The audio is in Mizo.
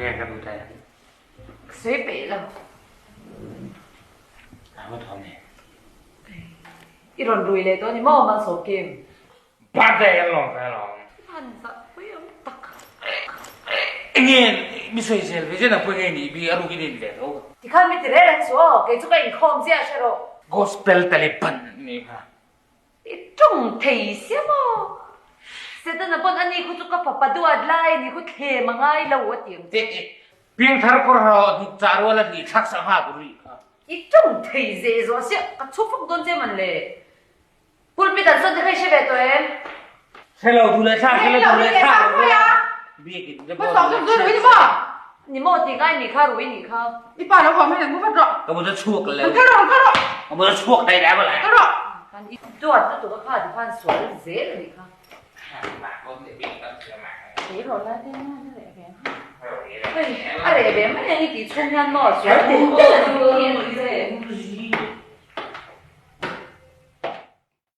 Nge ka duh ta? Ka sawi peih lo. A va thawm ni. I rawn rui leh tawh ni maw Malsawm Kim? Birthday kan lawm ve alawm. Van zah pui awm tak. Enge mi sawi zel ve zel ang pawh nge nih bi a ruk in in ve tho. Tikhan mi ti reng reng suh aw, kei chu ka inkhawm chiah hre rawh. Gospel Taliban nih kha. I tawng thei sia maw? Setana pawn ani khu chu ka fapa duat lai ni khu thlem a ngai lo a ti ang che. Piangthar kawr rawh hnuk chah rual a nih thlak sak nghak rih kha. I tawng thei zeh zawh sia ka chhu fak dawn che man le. Pulpit an sawn te kha i hre ve tawh em? Hre lo duh leh thlak, hre lo duh leh thlak lo ve a. Biakin te pawh duh leh chhiat se. Ni maw ti ngai mi kha rui nih kha. I pa lo haw hmel ang vat rawh. Ka bu chu chhuak lo. Kal rawh, kal rawh. Ka bu chu chhuak thei leh maw le. Kal rawh. Kan i duat lutuk a kha ti khan sual zel a nih kha. Kei rawh la te na reh ve ang. Hei a reh ve mai ang i tih chhung hian maw sual tel tel a ni.